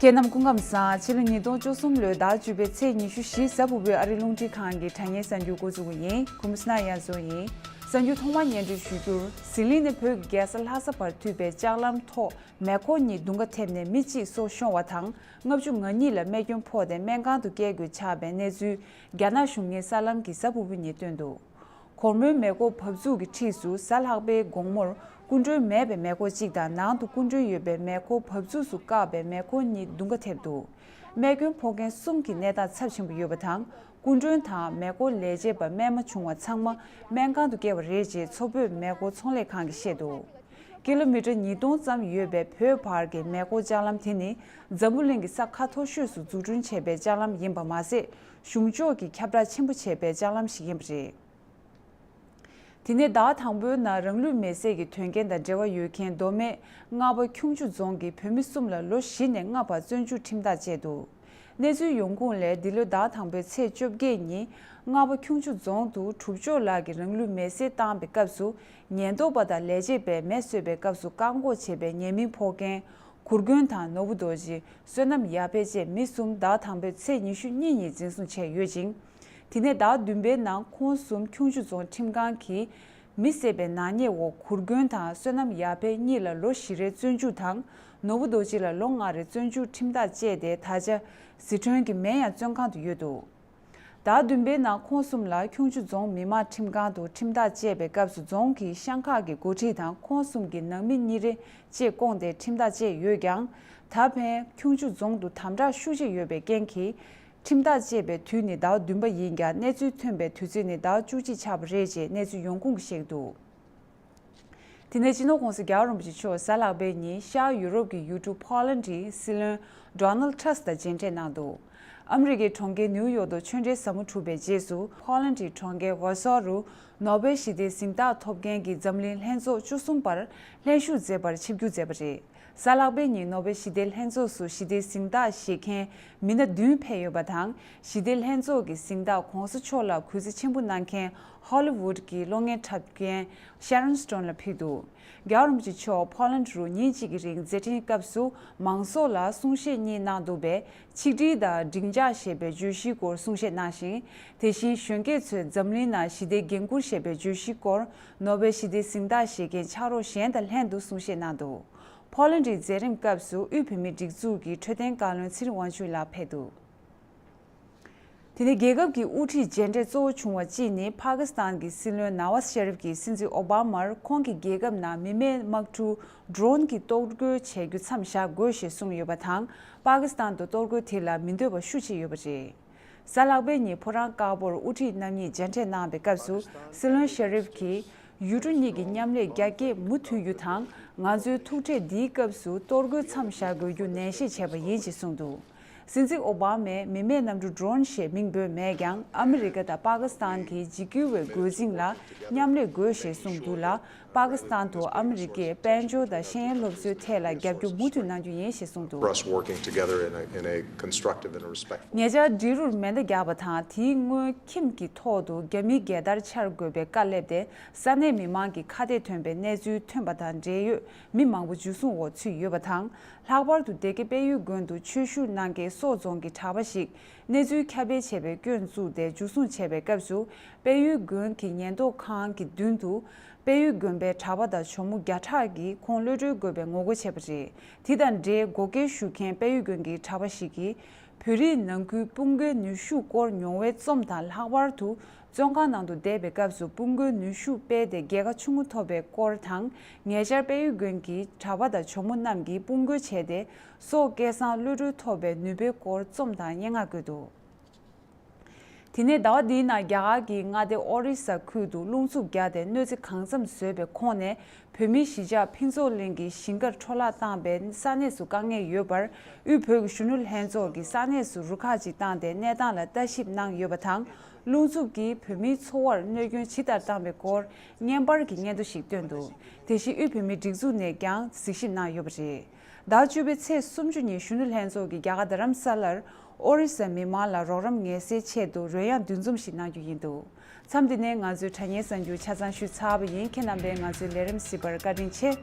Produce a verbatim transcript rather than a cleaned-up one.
ཁྱེད་རྣམས་སྐུ་ཁམས་བཟང་། ཕྱི་ལོ་ཉིས་སྟོང་བཅུ་གསུམ་ལོའི་ཟླ་བཅུ་པའི་ཚེས་ཉི་ཤུ་བཞི་གཟའ་ཕུར་བུའི་ཨ་རི་རླུང་འཕྲིན་ཁང་གི་དྲ་བརྙན་གསར་འགྱུར་འགོ་འཛུགས་པ་ཡིན། གོང་མ་སྣ་ཡ་བཟོ་ཡིན། གསར་འགྱུར་ཐོག་མར་སྙན་སྒྲོན་ཞུ་རྒྱུར། ཟི་ལིང་ནས་བོད་ཀྱི་རྒྱལ་ས་ལྷ་ས་བར་མཐུད་པའི་ལྕགས་ལམ་ཐོག་མེ་འཁོར་གཉིས་རྡུང་ཁ་ཐེབས་ནས་མི་གཅིག་སྲོག་ཤོར་བ་དང་། ལྔ་བཅུ་ང་གཉིས་ལ་རྨས་སྐྱོན་ཕོག་སྟེ་སྨན་ཁང་དུ་བསྐྱལ་དགོས་ཆགས་པའི་གནས་ཚུལ། རྒྱ་ནག་གཞུང་གཉེར་གསར་ལམ་གྱིས་གཟའ་ཕུར་བུ་ཉིན་བཏོན་འདུག་སྒོར་མོའི་མེ་འཁོར་བབས་ཚུགས་ཀྱི་འཁྲིས་སུ་གཟའ་ལྷག་པའི་དགོང་མོར་སྐུ་མགྲོན་མེད་པའི་མེ་འཁོར་གཅིག་དང་། ནང་དུ་སྐུ་མགྲོན་ཡོད་པའི་མེ་འཁོར་བབས་ཚུགས་སུ་བཀག་པའི་མེ་འཁོར་གཉིས་རྡུང་ཁ་ཐེབས་འདུག་སྨན་སྐྱོན་ཕོག་མཁན་གསུམ་གྱི་གནས་སྟངས་ཚབས་ཆེན་པོ་ཡོད་པ་དང་། སྐུ་མགྲོན་དང་མེ་འཁོར་ལས་བྱེད་པ་རྨས་མ་བྱུང་བ་ཚང་མ་སྨན་ཁང་དུ་བསྐྱལ་བ་རེད་ཅེས་མཚོ་བོད་མེ་འཁོར་ཚོང་ལས་ཁང་གིས་བཤད་འདུག་ཀི་ལོ་མི་ཊར་ཉིས་སྟོང་ཙམ་ཡོད་པའི་བོད་བར་གྱི་མེ་འཁོར་ལྕགས་ལམ་དེ་ནི། འཛམ་བུ་གླིང་གི་ས་ཁ་མཐོ་ཤོས་སུ་འཛུགས་སྐྲུན་བྱས་པའི་ལྕགས་ལམ་ཡིན་པ་མ་ཟད། གཞུང་ཕྱོགས་ཀྱིས་ཁྱབ་བསྒྲགས་ཆེན་པོ་བྱས་པའི་ལྕགས་ལམ་ཞིག་ཡིན་པ་རེད། དེ་ནས་ཟླ་བ་དང་པོའི་ནང་རང་ལུས་མེར་སྲེག་གི་དོན་རྐྱེན་དང་འབྲེལ་བ་ཡོད་མཁན་མདོ་སྨད་རྔ་པ་ཁྱུང་མཆུ་རྫོང་གི་བོད་མི་གསུམ་ལ་ལོ་བཞི་ནས་ལྔ་བར་བཙོན་འཇུག་ཁྲིམས་ཐག་བཅད་འདུག་གནས་ཚུལ་ཡོང་ཁུངས་ལས། འདི་ལོའི་ཟླ་བ་དང་པོའི་ཚེས་བཅོ་བརྒྱད་ཉིན། རྔ་པ་ཁྱུང་མཆུ་རྫོང་དུ་གྲུབ་མཆོག་ལགས་ཀྱིས་རང་ལུས་མེར་སྲེག་བཏང་པའི་སྐབས་སུ། ཉེན་རྟོག་པ་དང་ལས་བྱེད་པས་མེ་གསོད་པའི་སྐབས་སུ་བཀག་འགོག་བྱས་པའི་ཉེས་མིང་ཕོག་མཁན། གུར་མགོན་དང་ནོར་བུ་རྡོ་རྗེ། བསོད་ནམས་ཡར་འཕེལ་བཅས་མི་གསུམ་ཟླ་བ་དང་པོའི་ཚེས་ཉི་ཤུ་གཉིས་ཉིན་འཛིན་བཟུང་བྱས་ཡོད་ཅིང་། དེ་ནས་ཟླ་བ་བདུན་པའི་ནང་ཁོང་གསུམ་ཁྱུང་མཆུ་རྫོང་ཁྲིམས་ཁང་གིས་མི་བསད་པའི་ནག་ཉེས་འོག་གུར་མགོན་དང་བསོད་ནམས་ཡར་འཕེལ་གཉིས་ལ་ལོ་བཞི་རེའི་བཙོན་འཇུག་དང་། ནོར་བུ་རྡོ་རྗེ་ལ་ལོ་ལྔ་རེའི་བཙོན་འཇུག་ཁྲིམས་ཐག་བཅད་དེ། ད་ཆ་ཟི་ཁྲོན་གྱི་མེན་ཡང་བཙོན་ཁང་དུ་ཡོད་འདུག་ཟླ་བ་བདུན་པའི་ནང་ཁོང་གསུམ་ལ་ཁྱུང་མཆུ་རྫོང་མི་དམངས་ཁྲིམས་ཁང་དུ་ཁྲིམས་ཐག་བཅད་པའི་སྐབས་སུ། རྫོང་གི་ཤང་ཁག་གི་འགོ་ཁྲིད་དང་ཁོང་གསུམ་གྱི་ནང་མི་གཉིས་རེ་བཅས་བསྐོངས་ཏེ་ཁྲིམས་ཐག་བཅད་ཡོད་ཀྱང་། ད་ཕན་ཁྱུང་མཆུ་རྫོང་དུ་དམ་དྲག་ཤུགས་ཆེ་ཡོད་པའི་རྐྱེན་གྱིས། ཁྲིམས་ཐག་བཅད་པའི་དུས་ནི་ཟླ་བ་བདུན་པ་ཡིན་ཀྱང་། གནས་ཚུལ་ཐོན་པའི་དུས་ཚོད་ནི་ཟླ་བ་བཅུ་གཅིག་ཆགས་པ་རེད་ཅེས་གནས་ཚུལ་ཡོང་ཁུངས་ཀྱིས་བཤད་འདུག་དེ་ནས་སྤྱི་ནོར་༸གོང་ས་༸རྒྱལ་བ་རིན་པོ་ཆེ་མཆོག་གཟའ་ལྷག་པའི་ཉིན་ཤར་ཡུ་རོབ་ཀྱི་ཡུལ་གྲུ་ཕོ་ལན་ཌིའི་སྲིད་བློན་ཌོ་ནལ་ཊྲམ་དང་མཇལ་འཕྲད་གནང་འདུག་ཨ་མི་རི་ཀའི་གྲོང་ཁྱེར་ནིའུ་ཡོག་ཏུ་ཆོས་འབྲེལ་ཟབ་མོ་གྲུབ་པའི་རྗེས་སུ། ཕོ་ལན་ཌིའི་གྲོང་ཁྱེར་ཝར་སོ་རུ་ནོ་བེལ་ཞི་བདེའི་གཟེངས་རྟགས་ཐོབ་མཁན་གྱི་འཛམ་གླིང་ལྷན་ཚོགས་བཅུ་གསུམ་པར་ལྷན་ཞུགས་མཛད་པར་ཆིབས་བསྒྱུར་མཛད་པ་རེད། གཟའ་ལྷག་པའི་ཉིན་ནོ་བེལ་ཞི་བདེའི་ལྷན་ཚོགས་སུ་ཞི་བདེའི་གཟེངས་རྟགས་བཞེས་མཁན་མི་སྣ་བདུན་ཕེབས་ཡོད་པ་དང་། ཞི་བདེའི་ལྷན་ཚོགས་ཀྱི་གཟེངས་རྟགས་༸གོང་ས་མཆོག་ལ་གུས་བརྩི་ཆེན་པོ་གནང་མཁན་ཧོ་ལི་ཝུད་ཀྱི་གློག་བརྙན་འཁྲབ་མཁན་ཤ་རོན་སྟོན་ལ་ཕུལ་འདུག་རྒྱལ་བ་རིན་པོ་ཆེ་མཆོག་ཕོ་ལན་ཌི་རུ་ཉིན་གཅིག་གི་རིང་མཛད་འཕྲིན་སྐབས་སུ། མང་ཚོགས་ལ་གསུང་བཤད་གཉིས་གནང་འདུག་པས། ཆིག་སྒྲིལ་དང་སྒྲིང་འཇགས་ཞེས་པའི་བརྗོད་གཞིའི་སྐོར་གསུང་བཤད་གནང་ཞིང་། དེ་བཞིན་གཞོན་སྐྱེས་ཚོས་འཛམ་གླིང་ནང་ཞི་བདེའི་འགན་འཁུར་ཞེས་པའི་བརྗོད་གཞིའི་སྐོར། ནོ་བེལ་ཞི་བདེའི་གཟེངས་རྟགས་བཞེས་མཁན་ཕྱག་རོགས་གཞན་དང་ལྷན་དུ་གསུང་བཤད་གནང་འདུག་ཕོ་ལན་ཌིའི་མཛད་རིམ་སྐབས་སུ་དབུས་བོད་མིའི་སྒྲིག་འཛུགས་ཀྱི་འཕྲོད་བསྟེན་བཀའ་བློན་ཚེ་རིང་དབང་ཕྱུག་ལགས་ཕེབས་འདུག་དེ་ནས་རྒྱལ་ཁབ་ཀྱི་དབུ་ཁྲིད་མཇལ་འཕྲད་གཙོ་བོ་བྱུང་བ་གཅིག་ནི། ཕ་ཀི་སི་ཐན་གྱི་སྲིད་བློན་ནཱ་ཝཱ་ཤེ་རིབ་ཀྱིས་སྲིད་འཛིན་ཨོ་བྷ་མར་ཁོང་གི་རྒྱལ་ཁབ་ནང་མི་མེད་དམག་འཁྲུག་ཌོ་རོན་གྱིས་གཏོར་རྒོལ་བྱེད་རྒྱུ་མཚམས་བཞག་དགོས་ཞེས་གསུངས་ཡོད་པ་དང་། པ་ཀི་སི་ཐན་དུ་གཏོར་རྒོལ་དེ་ལ་མི་འདོད་པ་ཤུགས་ཆེ་ཡོད་པ་རེད། གཟའ་ལྷག་པའི་ཉིན་ཕོ་བྲང་དཀར་པོར་དབུ་ཁྲིད་རྣམ་གཉིས་མཇལ་འཕྲད་གནང་བའི་སྐབས་སུ། སྲིད་བློན་ཤེ་རིབ་ཀྱིས་ཡུལ་གྲུ་གཉིས་ཀྱི་མཉམ་ལས་རྒྱ་སྐྱེད་མུ་མཐུད་རྒྱུ་དང་། ང་ཚོའི་ཐུག་འཕྲད་འདིའི་སྐབས་སུ་གཏོར་རྒོལ་མཚམས་བཞག་དགོས་རྒྱུ་ནན་བཤད་བྱས་པ་ཡིན་ཞེས་གསུངས་འདུག་སྲིད་འཛིན་ཨོ་བྷ་མས་མི་མེད་གནམ་གྲུ་ཌོ་རོན་ཞེས་མིང་འབོད་མེད་ཀྱང་། ཨ་མི་རི་ཀ་དང་པ་ཀི་སི་ཐན་གྱི་འཇིགས་སྐུལ་བའི་རྒོལ་འཛིང་ལ་མཉམ་ལས་དགོས་ཞེས་གསུངས་འདུག་ལ། པ་ཀི་སི་ཐན་དུ་ཨ་མི་རི་ཀས་དཔལ་འབྱོར་དང་ཤེས་ཡོན་སློབ་གསོའི་ཐད་ལ་རྒྱབ་སྐྱོར་མུ་མཐུད་གནང་རྒྱུ་ཡིན་ཞེས་གསུངས་འདུག For us working together in a, in a constructive and a respectful ཉེ་ཆར་འབྲི་རུར་མེ་མདའ་བརྒྱབ་པ་དང་། དེའི་སྔོན་ཁྱིམ་གྱི་ཐོག་ཏུ་རྒྱ་མིའི་རྒྱལ་དར་འཕྱར་དགོས་པའི་བཀའ་སླེབས་ཏེ། ས་གནས་མི་མང་གི་ཁ་གཏད་ཐོན་པའི་གནས་ཚུལ་ཐོན་པ་དང་འབྲེལ་ཡོད་མི་མང་པོ་འཇུ་བཟུང་འོག་ཚུད་ཡོད་པ་དང་། ལྷག་པར་དུ་སྡེ་དགེ་དཔལ་ཡུལ་དགོན་དུ་ཆོས་ཞུགས་གནང་མཁན་སོག་རྫོང་གི་གྲྭ་པ་ཞིག་གནས་ཚུལ་ཁྱབ་སྤེལ་བྱས་པའི་སྐྱོན་བཙུགས་ཏེ་འཇུ་བཟུང་བྱས་པའི་སྐབས་སུ། དཔལ་ཡུལ་དགོན་གྱི་ཉེན་རྟོག་ཁང་གི་མདུན་དུ། དཔལ་ཡུལ་དགོན་པའི་གྲྭ་པ་དང་ཇོ་མོ་བརྒྱ་ཕྲག་གིས་ཁོང་གློད་གྲོལ་དགོས་པའི་ངོ་རྒོལ་བྱས་པ་རེད། དེ་དང་འབྲེལ་བགོ་སྐལ་ཞུ་མཁན་དཔལ་ཡུལ་དགོན་གྱི་གྲྭ་པ་ཞིག་གིས། བོད་རིགས་ནང་ཁུལ་དཔུང་མགོའི་ནུས་ཤུགས་སྐོར་མྱོང་བའི་རྩོམ་དང་། ལྷག་པར་དུ་བཙོན་ཁང་ནང་དུ་བསྡད་པའི་སྐབས་སུ་དཔུང་མགོའི་ནུས་ཤུགས་སྤེལ་ཏེ་རྒྱལ་ཁ་ཆུང་ངུ་ཐོབ་པའི་སྐོར་དང་། ཉེ་ཆར་དཔལ་ཡུལ་དགོན་གྱི་གྲྭ་པ་དང་ཇོ་མོ་རྣམས་ཀྱིས་དཔུང་མགོ་བྱས་ཏེ། སོག་སྐལ་བཟང་གློད་གྲོལ་ཐོབ་པའི་ནུས་པའི་སྐོར་རྩོམ་དང་སྙན་ངག་བཀོད་འདུག་དེ་ནས་ཟླ་བ་འདིའི་ནང་རྒྱ་གར་གྱི་མངའ་སྡེ་ཨོ་རི་ས་ཁུལ་དུ་རླུང་འཚུབ་བརྒྱབ་སྟེ་གནོད་འཚེ་གང་འཚམ་བཟོས་པའི་ཁོངས་ནས། བོད་མིའི་གཞིས་ཆགས་ཕུན་ཚོགས་གླིང་གི་ཞིང་ཁར་འཕྲོ་བརླག་བཏང་བའི་ས་གནས་སུ་དཀའ་ངལ་ཡོད་པར། དབུས་བོད་ཀྱི་གཞོན་ནུ་ལྷན་ཚོགས་ཀྱིས་ས་གནས་སུ་རུ་ཁག་ཅིག་བཏང་སྟེ་གནས་སྟངས་ལ་ལྟ་ཞིབ་གནང་ཡོད་པ་དང་། རླུང་འཚུབ་ཀྱིས་བོད་མིའི་འཚོ་བར་གནོད་སྐྱོན་ཇི་ལྟར་བཏང་བའི་སྐོར་བརྙན་པར་གྱི་སྙན་ཐོ་ཞིག་བཏོན་འདུག་དེ་བཞིན་དབུས་བོད་མིའི་སྒྲིག་འཛུགས་ནས་ཀྱང་གཟིགས་ཞིབ་གནང་ཡོད་པ་རེད། ཟླ་བཅུ་པའི་ཚེས་སུམ་ཅུ་ཉིན་གཞོན་ནུ་ལྷན་ཚོགས་ཀྱིས་རྒྱ་གར་རྡ་རམ་ས་ལར་ཨོ་རི་ས་མི་མང་ལ་རོགས་རམ་ངལ་སེལ་ཆེད་དུ་རོལ་དབྱངས་འདུ་འཛོམས་ཤིག་གནང་རྒྱུ་ཡིན་འདུག་མཚམས་འདི་ནས་ང་ཚོའི་དྲ་བརྙན་གསར་འགྱུར་ཆ་ཚང་ཞུས་ཚར་བ་ཡིན། ཁྱེད་རྣམ་པས་ང་ཚོའི་ལས་རིམ་གཟིགས་པར་བཀའ་དྲིན་ཆེ།